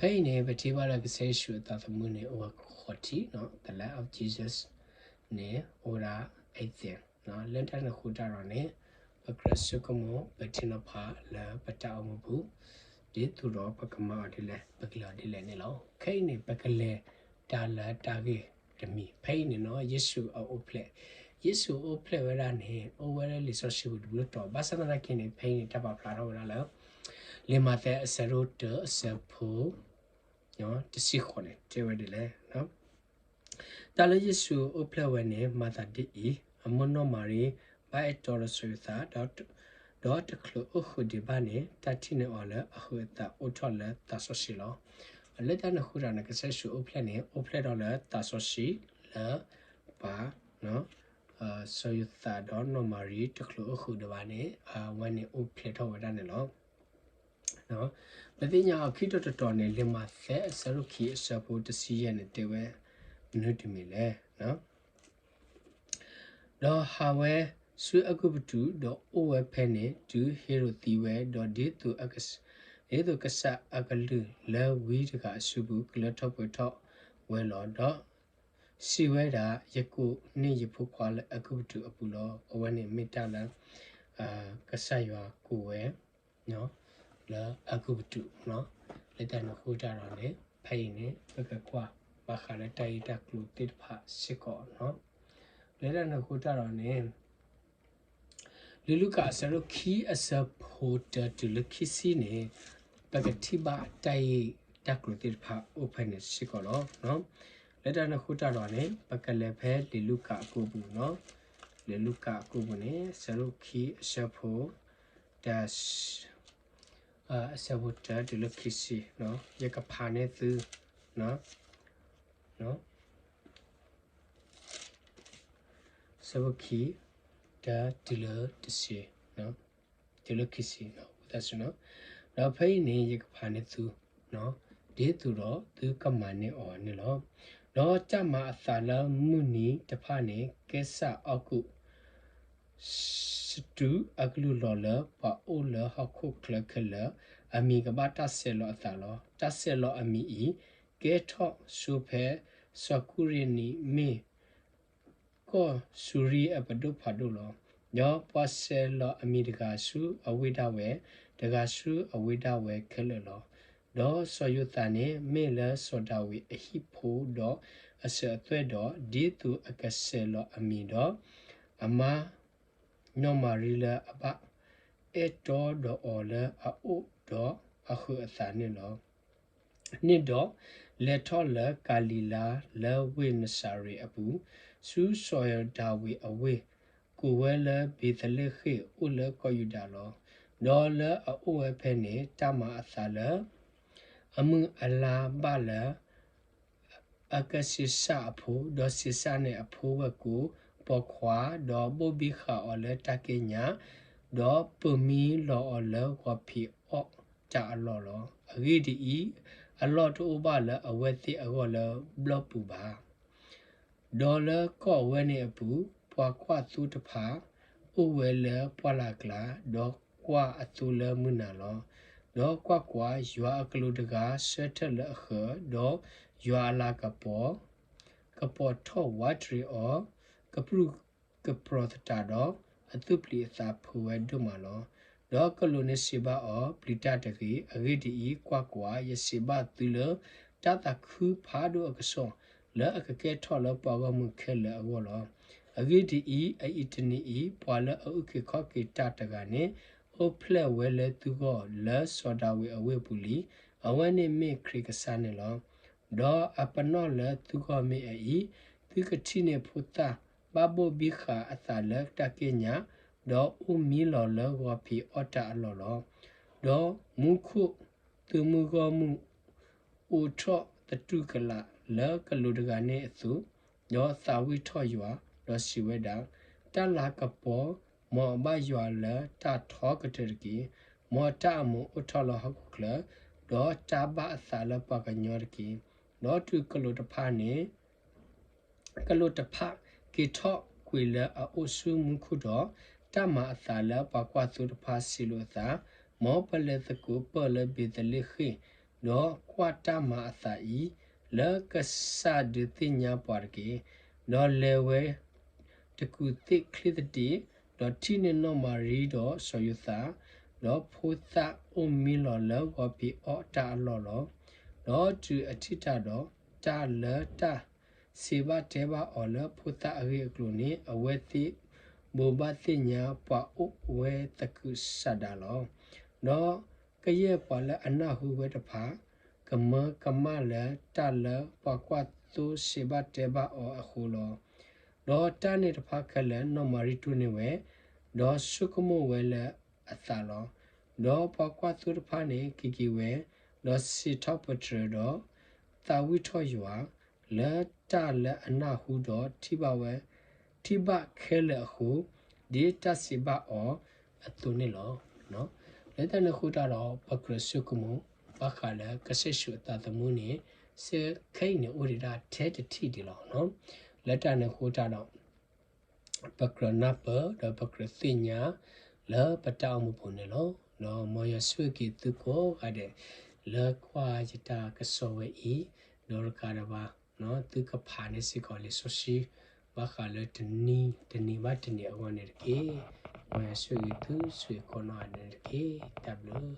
ဖဲအံၤန့ၣ် ပထံၣ်ဘၣ်လၢကစၢ်ယ့ၣ်ၡူးအသးသမူန့ၣ် အိၣ်ဝဲဃိးထံၣ်, the life of Jesus န့ၣ် အိၣ်ဝဲဒၣ် eighteen, လၢတၢ်န့ၣ်အဃိတၢ်ဒီးန့ၣ် ပကြၢးဆိကမိၣ် ပထံၣ်နီၤဖးလၢပတၢ်အိၣ်မူပူၤ ဒ်သိးဒီးပကမၤအီၤဒ်လဲၣ် ပကလဲၤအီၤဒ်လဲၣ်န့ၣ်လီၤ. ခဲအံၤန့ၣ် ပကလဲၤတၢ်လၢတၢ်ဂ့ၢ်တမံၤ ဖဲအံၤန့ၣ်နီၤ ယ့ၣ်ၡူးအအိၣ်ဖျဲၣ်, ယ့ၣ်ၡူးအိၣ်ဖျဲၣ်ဝဲဒၣ်န့ၣ် အိၣ်ဝဲလၢလံာ်စီဆှံပူၤတဘျုးတီၤ ဘၣ်ဆၣ်သနာ်က့န့ၣ် ဖဲအံၤန့ၣ် တၢ်ပာ်ဖျါထီၣ်ဝဲဒၣ်လၢ လံာ်မးသဲအဆၢဒိၣ်တၢအဆၢဖိ တဆံဃိးန့ၣ် တဲဝဲဒ်လဲၣ်. တၢ်လၢယ့ၣ်ၡူးအိၣ်ဖျဲၣ်ဝဲန့ၣ် မၤသးဒ်အံၤ, အမိၢ်နီၢ်မၤရံ ဘၣ်အဲၣ်တီဒီးစီၤယိၤသး, ဒီးတချုးအိၣ်ဃုာ်ဒံးဘၣ်န့ၣ် တၢ်ထံၣ်န့ၢ်အီၤလၢအဟုးအသးအိၣ်ထီၣ်လၢသးစီဆှံလီၤ. လၢတၢ်န့ၣ်အဃိတၢ်န့ၣ် ကစၢ်ယ့ၣ်ၡူးအိၣ်ဖျဲၣ်န့ၣ် အိၣ်ဖျဲၣ်ထီၣ်လၢသးစီဆှံလၢ ပှၤ စီၤယိၤသးဒီးနီၢ်မၤရံ တချုးအိၣ်ဃုာ်ဒံးဘၣ်န့ၣ် အဝဲန့ၣ်အိၣ်ဖျဲၣ်ထီၣ်ဝဲဒၣ်န့ၣ်လီၤ. ပသ့ၣ်ညါအီၤခံတီၤတတီၤန့ၣ် လံာ်မးသဲအဆၢဒိၣ်ခံအဆၢဖိတဆံယဲၢ်န့ၣ် တဲဝဲ မနုၤတမံၤလဲၣ်. ဒီးဟးဝဲဆူအဲၤကူပတူး ဒီးအိၣ်ဝဲဖဲန့ၣ် တုၤဟ့ၤရိာ်သံဝဲ, ဒီးဒ်သိး ဒ်သိးကစၢ်အကလုၢ်လၢဝံတဂၤအစုပူၤ ကလၢထီၣ်ပှဲၤထီၣ်ဝဲလီၤ. ဒီးစံးဝဲဒၣ်, ယကိးန့ၢ်ယဖိခွါလၢအဲၤကူပတူးအပူၤလီၤ. အဝဲန့ၣ်မ့ၢ်တၢ်လၢ ကစၢ်ယွၤကိးဝဲ လၢအဲၤကူပတူး, လၢတၢ်န့ၣ်အဃိတၢ်ဒီးန့ၣ် ဖဲအံၤန့ၣ် ပကကွၢ်ဘၣ်ဃးလၢတၢ်ဂ့ၢ်တၢ်ကျိၤသ့ၣ်တဖၣ်စ့ၢ်ကီး, လၢတၢ်န့ၣ်အဃိတၢ်ဒီးန့ၣ် လံာ်လူၤကၣ်အဆၢဒိၣ်ခံအဆၢဖိတၢတုၤလၢခံဆံန့ၣ် ပကထံၣ်ဘၣ်တၢ်ဂ့ၢ်တၢ်ကျိၤသ့ၣ်တဖၣ်အိၣ်ဖဲန့ၣ်စ့ၢ်ကီးလီၤ. လၢတၢ်န့ၣ်အဃိတၢ်ဒီးန့ၣ် ပကလဲၤဖဲလံာ်လူၤကၣ်အကိာ်ပူၤ, လံာ်လူၤကၣ်အကိာ်ပူၤန့ၣ် အဆၢဒိၣ်ခံအဆၢဖိ တၢ အဆၢဖိတၢတုၤလၢခံဆံ, ယကဖးန့ၢ်သု အဆၢဖိခံ တၢတုၤလၢတဆံ, တုၤလၢခံဆံ, ဝံသးစူၤ, ဒီးဖဲအံၤန့ၣ် ယကဖးန့ၢ်သု ဒ်သိးဒီးသုကမၤန့ၢ်အီၤန့ၣ်လီၤ. ဒီးတၢ်မၤအသးလၢမုၢ်နံၤတဖၣ်န့ၣ် ကဲစၢ်အီကူး စတူးအကလုၢ်လီၤလၢပှၤအိၣ်လၢဟီၣ်ခိၣ်ချၢခဲလၢာ် အမံၤကဘၣ်တၢ်ဆဲးလီၤအသးလီၤ. တၢ်ဆဲးလီၤအမံၤအံၤ ကဲထီၣ်ဆိဖဲစီၤကူရ့နံၤ မ့ၢ် ကီၢ်စူၤရံအပဒိၣ်ဖးဒိၣ်လီၤ. ဒီးပှၤဆဲးလီၤအမံၤတဂၤဆူအဝ့ၢ်ဒၣ်ဝဲ, တဂၤဆူအဝ့ၢ်ဒၣ်ဝဲခဲလၢာ်လီၤ. ဒီးစီၤယိၤသးန့ၣ် မ့ၢ်လၢစီၤဒၤဝံးအဟံၣ်ဖိဒီးအစၢၤအသွဲၣ်ဒီး, ဒ်သိးအကဆဲးလီၤအမံၤဒီး, အမါ နီၢ်မၤရံလၢအဘၣ်အဲၣ်တီဒီးအီၤလၢအအိၣ်ဒီးအဟုးအသးန့ၣ်လီၤ. န့ၣ်ဒီးလဲၤထီၣ်လၢကၤလံၤလါ လၢဝ့ၢ်နစၤရ့းအပူၤ, ဆူစီၤဒၤဝံးအဝ့ၢ်, ကိးဝဲလၢဘ့ၤသလ့ဃ့ၣ်အိၣ်လၢကီၢ်ယူဒၤလီၤ. ဒီးလၢအအိၣ်ဝဲဖဲန့ၣ် တၢ်မၤအသးလၢ အမုၢ်အလါဘၣ်လၢ အကစ့းစၢ်အဖိ, ဒီးစ့းစၢ်န့ၣ်အဖိဝဲၢ်ကိာ်ပိာ်ခွါ, ဒီးဘိၣ်ဘံဃာ်အီၤလၢတၢ်က့ညါ, ဒီးပၢၤမံလီၤအီၤလၢဂီၤဖံးအီၣ်တၢ်အလီၢ်လီၤ. အဂ့ၢ်ဒ်အံၤ, အလီၢ်တအိၣ်ဘၣ်လၢအဝဲသ့ၣ်အဂီၢ်လၢဘျီၣ်ပူၤဘၣ်. ဒီးလၢကီၢ်ဝဲန့ၣ်အပူၤ, ပှၤကွၢ်သိတဖၣ် အိၣ်ဝဲလၢပှၢ်လၢ်ကျါ, ဒီးကွၢ်အသိလၢမုၢ်နၤလီၤ. ဒီးကွၢ်ကွၢ်, ယွၤအကလူးတဂၤဆၢထၢၣ်လၢအဃၢၤ, ဒီးယွၤအလၤကပီၤ ကပီၤထီၣ်ဝးတရံးအီၤ, ကပြုၢ်ကပြီၤသတးဒီး, အသူၣ်ပျံၤအသးဖုးဝဲဒိၣ်မးလီၤ. ဒီးကလူးန့ၣ်စံးဘၣ်အီၤ, ပျံၤတၢ်တဂ့ၤ. အဂ့ၢ်ဒ်အံၤ, ကွၢ်ကွၢ်, ယစံးဘၣ်သုလၢ တၢ်သးခုဖးဒိၣ်အကစီၣ်, လၢအကကဲထီၣ်လၢပှၤဂီၢ်မုၢ်ခဲလၢာ်အဂီၢ်လီၤ. အဂ့ၢ်ဒ်အံၤ, အအံၤတနံၤအံၤ ပှၤလၢအအုၣ်က့ၤခီၣ်က့ၤတၢ်တဂၤန့ၣ် အိၣ်ဖျဲၣ်ဝဲလၢသုဂီၢ် လၢစီၤဒၤဝံးအဝ့ၢ်ပူၤလံ. အဝဲန့ၣ်မ့ၢ်ခရံာ်ကစၢ်န့ၣ်လီၤ. ဒီးအပနီၣ်လၢသုဂီၢ်မ့ၢ်အအံၤ, သုကထံၣ်န့ၢ်ဖိသၣ် ဘၣ်ဘိၣ်ဘံဃာ်အသးလၢတၢ်က့ညါ, ဒီးအိၣ်မံလီၤလၢဂီၤဖံးအီၣ်တၢ်အလီၢ်လီၤ. ဒီးမူခိၣ် သုးမုၢ်ဂီၢ်မုၢ် အိးထီၣ်သတူၢ်ကလာ်လၢကလူးတဂၤန့ၣ်အသိး, ဒီးသးဝံၣ်ထီၣ်ယွၤ, ဒီးစံးဝဲဒၣ်, တၢ်လၤကပီၤ မ်အဘၣ်ယွၤလၢတၢ်ထီကတၢၢ်တက့ၢ်. မ်တၢ်အမူးအိၣ်ထီၣ်လၢဟီၣ်ခိၣ်ချၢ, ဒီးတၢ်ဘၣ်အသးလၢပှၤကညီတက့ၢ်. ဒီးတုၤကလူးတဖၣ်န့ၣ် ကလူးတဖၣ်က့ၤထီၣ်ကွံာ်လၢအအိၣ်ဆူမူခိၣ်ဒီး, တၢ်မၤအသးလၢပှၤကွၢ်သိတဖၣ်စံးလိာ်အသး, မ်ပလဲၤသကိးပၢၢ်လၢဘ့ၤသလ့ဃ့ၣ် ဒီးကွၢ်တၢ်မၤအသးအံၤ လၢကစၢ်ဒုးသ့ၣ်ညါပှၤတက့ၢ်. ဒီးလဲၤဝဲတကူးသ့ၣ်ချ့သဒ့, ဒီးထံၣ်န့ၢ်နီၢ်မၤရံဒီးစီၤယိၤသး, ဒီးဖိသၣ်အိၣ်မံလီၤလၢဂီၤဖံးအီၣ်တၢ်အလီၢ်လီၤ. ဒီးတုၤအထံၣ်တၢ်ဒီး တၢ်လၢတၢ်စံးဘၣ်တဲဘၣ်အီၤလၢဖိသၣ်အဂ့ၢ်အကျိၤန့ၣ် အဝဲသ့ၣ်ဘိးဘၣ်သ့ၣ်ညါပှၤအိၣ်ဝဲသကုၤဆးဒးလီၤ. ဒီးကယဲၢ်ပှၤလၢအနၢ်ဟူဝဲတဖၣ် ကမၢကမၣ်လၢတၢ်လၢပှၤကွၢ်သိစံးဘၣ်တဲဘၣ်အီၤအဃိလီၤ. ဒီးတၢ်န့ၣ်တဖၣ်ခဲလၢာ် နီၢ်မၤရံတူၢ်န့ၢ်ဝဲ, ဒီးဆိကမိၣ်ဝဲလၢအသးလီၤ. ဒီးပှၤကွၢ်သိတဖၣ်န့ၣ် က့ၤက့ၤဝဲ, ဒီးစံးထီၣ်ပတြၢၤဒီး သးဝံၣ်ထီၣ်ယွၤ လၢတၢ်လၢအနၢ်ဟူဒီးထံၣ်ဘၣ်ဝဲ, ထံၣ်ဘၣ်ခဲလၢာ်အဃိ, ဒ်တၢ်စံးဘၣ်အီၤအသိးန့ၣ်လီၤ. လၢတၢ်န့ၣ်အဃိတၢ်ဒီး ပကြၢးဆိကမိၣ် ဘၣ်ဃးလၢကစၢ်ယ့ၣ်ၡူးအသးသမူန့ၣ် စ့ခဲအံၤန့ၣ်အိၣ်ဒံးဒၣ်ထဲတထံၣ်ဒံးလီၤ. လၢတၢ်န့ၣ်အဃိတၢ်ဒီး ပကြၢးနၢ်ပၢၢ်ဒီးပကြၢးသ့ၣ်ညါ လၢပတၢ်အိၣ်မူပူၤန့ၣ်လီၤ. ဒီးမ်ယွၤဆိၣ်ဂ့ၤက့ၤသုကိးဂၤဒဲး လၢကွၢ်ယတၢ်ကစီၣ်ဝဲအံၤ, ဒီးတကးဒံးဘၣ် သုကဖးန့ၢ်စ့ၢ်ကီးလံာ်စီဆှံ ဘၣ်ဃးလၢတနံၤတနံၤဘၣ်တနံၤအဂီၢ်န့ၣ်တက့ၢ်. မ်ယွၤဆိၣ်ဂ့ၤသုဆူကိးနီၢ်ဂၤဒဲးန့ၣ်တက့ၢ်. တၢ်ဘျုး